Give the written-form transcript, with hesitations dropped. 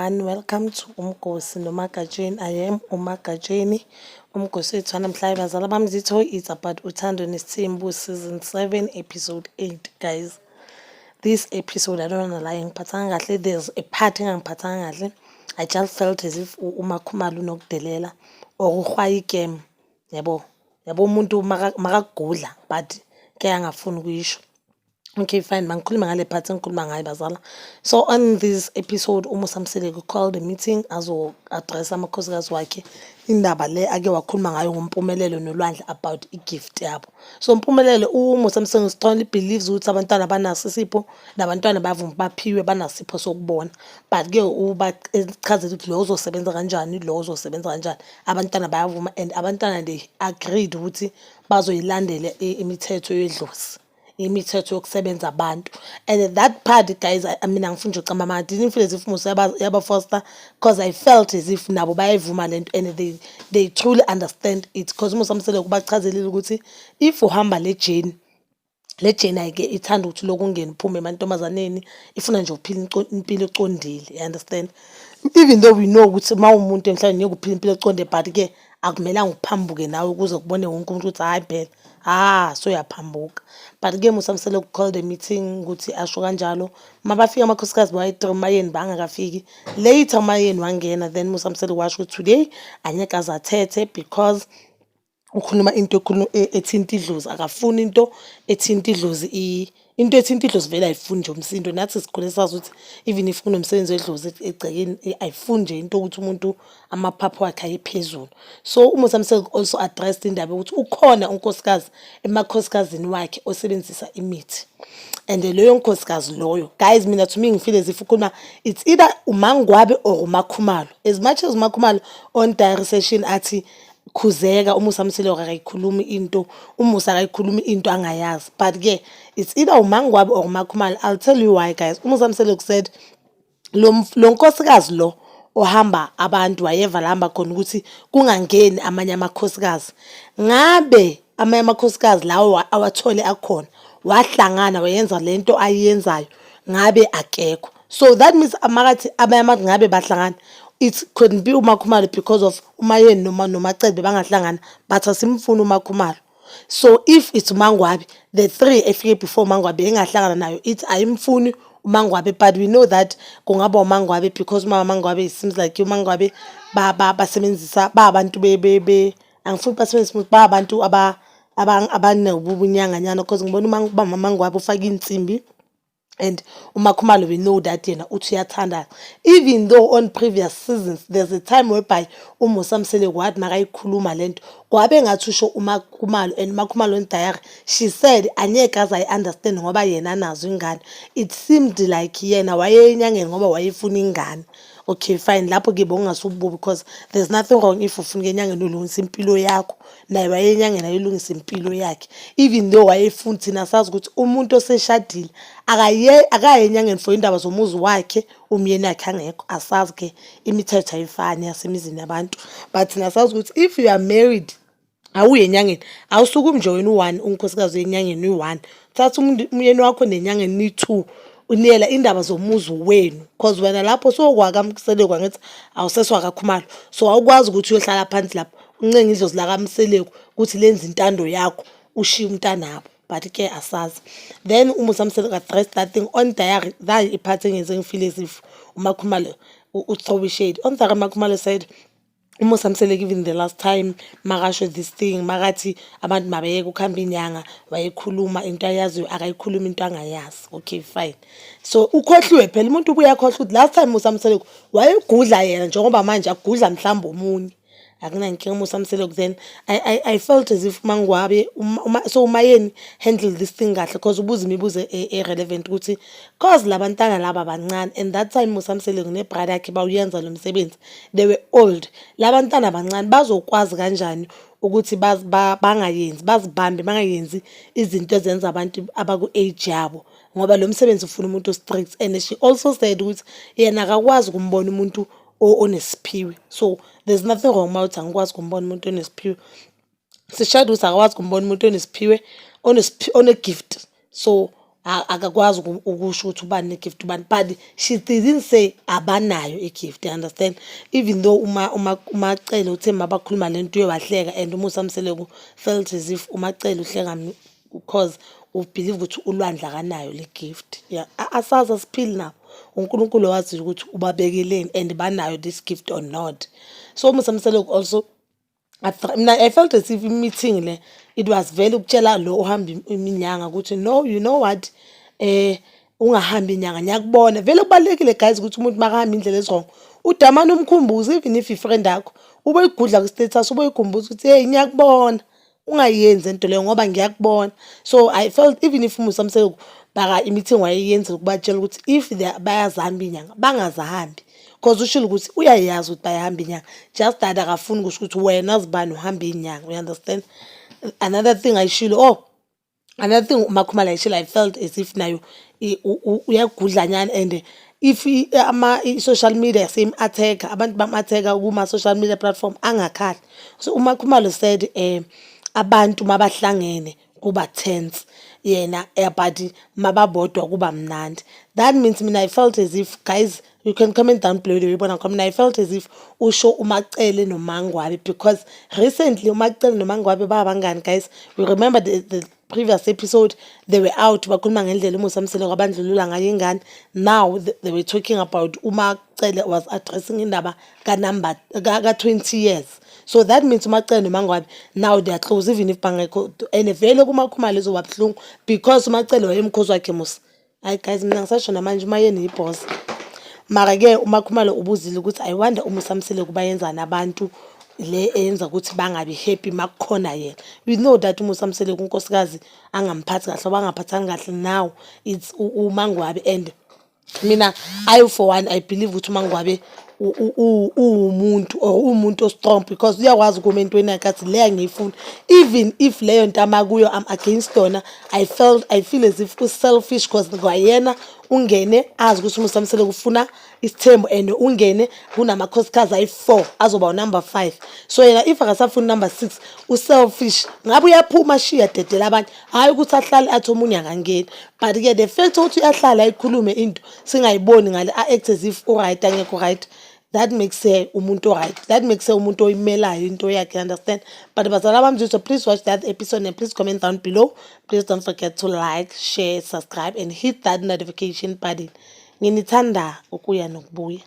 Everyone, welcome to Umgosi noMagatsheni. I am uMagatsheni. Umgosi wethu wanamhlanje, bazala bami zitho, it's about Uthando Nesithembu season 7 episode 8, guys. This episode, I don't wanna lie, ngiphathanga kahle. There's a part engangiphathanga kahle. I just felt as if uMakhumalo unokudelela or uhwaya igame. Yabo. Yabo umuntu makakugudla but ke angafuni ukuyisho. Okay, fine. Mangikhulume ngale part engikhuluma ngayo, bazala. So on this episode, uMusa Mseleku called a meeting azo-address amakhosikazi wakhe indaba le ake wakhuluma ngayo ngoMpumelelo noLwandle about i-gift yabo. So Mpumelelo, uMusa Mseleku strongly believes ukuthi abantwana banaso isipho, nabantwana bayavuma baphiwe, banasipho sokubona. But-ke ubachazela ukuthi lo uzosebenza kanjani, lo uzosebenza kanjani. Abantwana bayavuma and abantwana, they agreed ukuthi bazoyilandela imithetho yedlozi, imithetho yokusebenza abantu. And that part, guys, I mean, angifuni nje ukucamba amanga, I didn't feel as if Musa yaba-force-a because I felt as if nabo bayayivuma lento and they truly understand it, because uMusa Mseleku ubachazelile ukuthi if uhamba le journey, le journey ayike ithanda ukuthi lokhu ungene uphume emantombazaneni, ifuna nje uphile impilo econdile, you understand? Even though we know ukuthi uma uwumuntu emhlabeni ngeke uphile impilo econde, but-ke akumelanga uphambuke nawe ukuze kubone wonke umuntu ukuthi hhayi phela, ah, soyaphambuka. But-ke Musa Mseleku called a meeting ukuthi asho kanjalo. Mabafika amakhosikazi bayi-three, uMayeni bangakafiki. Later uMayeni wangena, then Musa Mseleku washo ukuthi today angeke aze athethe because ukhuluma into ethinta idlozi, akafuni into ethinta idlozi. Into ethinta idlozi vele ayifuni nje umsindo. Nathi sikhule sazi ukuthi even if kunomsebenzi wedlozi egcekeni, ayifuni nje into yokuthi umuntu amaphaphu akhe aye phezulu. So uMusa Mseleku also addressed indaba yokuthi ukhona unkosikazi emakhosikazini wakhe osebenzisa imithi. And loyo nkosikazi loyo, guys, mina to me ngi-feel as if ukhuluma, it's either uMangwabe or uMakhumalo. As much as uMakhumalo on diary session athi khuzeka, uMusa Mseleku akayikhulumi into, uMusa akayikhulumi into angayazi, but-ke it's either uMangwabe or uMakhumalo. I'll tell you why, guys. UMusa Mseleku said lo nkosikazi lo ohamba abantu wayeva la hamba khona ukuthi kungangeni amanye amakhosikazi, ngabe amanye amakhosikazi lawo awathole akhona wahlangana wayenza lento ayenzayo, ngabe akekho. So that means makathi abanye ngabe bahlangana, it couldn't be uMakhumalo because of uMayeni noma noMacele bangahlangana, but asimfuni uMakhumalo. So if it's uMangwabe, the three efike before uMangwabe engahlangana nayo, ithi ayimfuni uMangwabe. But we know that kungaba uMangwabe because umama Mangwabe, it seems like uMangwabe basebenzisa ba abantu be angifuni basebenzise ba abantu abanobunyanganyana, because ngibona uma Mangwabe ufaka insimbi and uMakhumalo, we know that yena uthi uyathanda, even though on previous seasons there's a time whereby uMusa Mseleku wathi makayikhuluma lento kwabe ngathi usho uMakhumalo, and uMakhumalo on diary she said angeke aze ayi-understand ngoba yena anazo ingane. It seemed like yena wayenyangeni ngoba wayefuna ingane. Okay, fine, lapho-ke bokungasububi because there's nothing wrong if ufuna ukuya enyangeni ulungisa impilo yakho. Naye waye enyangeni ayolungisa impilo yakhe, even though wayefuna. Thina sazi ukuthi umuntu oseshadile akaye akaye enyangeni for indaba zomuzi wakhe, umyeni wakhe angekho. Asazi-ke, imithetho ayifani yasemizini yabantu, but thina sazi ukuthi if you are married awuye enyangeni, awusukumi nje wena u-one, unkosikazi enyangeni uyi-one, thatha umyeni wakho nenyangeni niyi-two, uniyela indaba zomuzi wenu, 'cause wena lapho sowakwaMseleku, angithi awuseswakaKhumalo, so awukwazi ukuthi uyohlala phansi lapho uncenge idlozi lakaMseleku ukuthi lenze intando yakho, ushiye umntanabo. But-ke asazi. Then uMusa Mseleku addressed that thing on diary. That i-part engenze ngi-feel as if uMakhumalo u-throw shade on diary. UMakhumalo said uMusa Mseleku, even the last time makasho this thing, makathi abantu mabayeke ukuhamba inyanga, wayekhuluma into ayaziyo, akayikhulumi into angayazi. Okay, fine. So ukhohliwe phela umuntu, ubuye akhohlwe ukuthi last time Musa Mseleku wayegudla yena njengoba manje agudla mhlawumbe omunye, akunankinga uMusa Mseleku. Then I felt as if Mangwabe so uMayeni handle this thing kahle because ubuza imibuzo e-relevant ukuthi 'cause labantwana laba bancane, and that time Musa Mseleku ne-brother yakhe bawuyenza lo msebenzi, they were old. Labantwana bancane bazokwazi kanjani ukuthi bangayenzi, bazibambe, bangayenzi izinto ezenza abantu abaku-age yabo, ngoba lo msebenzi ufuna umuntu o-strict. And she also said ukuthi yena akakwazi ukumbona umuntu onesiphiwe, so there's nothing wrong uma uthi angikwazi ukumbona umuntu onesiphiwe. Sishada ukuthi akakwazi ukumbona umuntu onesiphiwe, one-gift, so Akakwazi ukusho ukuthi ubani ne-gift ubani, but she didn't say abanayo i-gift, you understand? Even though uma uMacele uthe mabakhuluma le nto uye wahleka, and uMusa Mseleku felt as if uMacele uhleka because u-believe ukuthi uLwandle akanayo le gift. Yeah, asazi, asiphili nabo, uNkulunkulu wazi ukuthi ubabekeleni and banayo this gift or not. So uMusa Mseleku also, mina I felt as if i-meeting le, it was vele ukutshela lo ohamba iminyanga ukuthi, "No, you know what, ungahambi inyanga, ngiyakubona." Vele kubalulekile, guys, ukuthi umuntu makahamba indlela ezi-wrong udamane umkhumbuze, even if i-friend yakho, ube uyigudla kwi-status, ube uyikhumbuza ukuthi, "Hey, ngiyakubona, ungayenzi lento leyo ngoba ngiyakubona." So I felt even if uMusa Mseleku baka i-meeting wayeyenzela ukubatshela ukuthi if bayazihamba iy'nyanga, bangazihambi, 'cause ushilo ukuthi uyayazi ukuthi bayahamba inyanga, just that akafuni kusho ukuthi wena zibani uhamba iy'nyanga, you understand? Another thing ayishilo, oh, another thing uMakhumalo ayishilo, I felt as if nayo uyagudlanyana, and if i-social media seyim-attack-a, abantu bam-attack-a kuma-social media platform, angakhali. So uMakhumalo said abantu mabahlangene kuba tense yena, but mababodwa kuba mnandi. That means mina I felt as if, guys, you can comment down below the uyibona khona, mina I felt as if usho uMacele noMangwabe, because recently uMacele noMangwabe babangani. Guys, we remember the previous episode, they were out bakhuluma ngendlela uMusa Mseleku abandlulula ngayo ingane. Now they were talking about, uMacele was addressing indaba ka-number ka-20 years. So that means uMacele noMangwabe now they are close, even if bangekho. And vele kuMakhumalo izoba buhlungu because uMacele wayemkhozi wakhe musa. Hayi guys, mina ngisasho namanje, uMayeni yi-boss. Mara-ke uMakhumalo ubuzile ukuthi, I wonder uMusa Mseleku bayenzani abantu le eyenza ukuthi bangabi happy makukhona yena. We know that uMusa Mseleku unkosikazi angamphathi kahle, abangaphathani kahle, now it's uMangwabe. And mina, I for one, I believe ukuthi uMangwabe uwumuntu or uwumuntu o-strong, because uyakwazi ukuma entweni yakhe athi, "Le angiyifuni," even if leyo nto amakuyo I'm against yona. I feel as if u-selfish, 'cause kwayena ungene azi ukuthi uMusa Mseleku ufuna isithembu, and ungene kunamakhosikazi ayi-four, azoba u-number five. So yena if akasafuni number six, u-selfish, ngabe uyaphuma ashiye, adedele abanye, hhayi ukuthi ahlale athi omunye akangeni. But-ke the fact ukuthi uyahlala ayikhulume into singayiboni ngale, a-act as if u-right, angekho right, that makes her umuntu o-right, that makes her umuntu oyimelayo into yakhe, understand? But bazala bami, so please watch that episode and please comment down below. Please don't forget to like, share, subscribe and hit that notification button. Nginithanda ukuya nokubuya.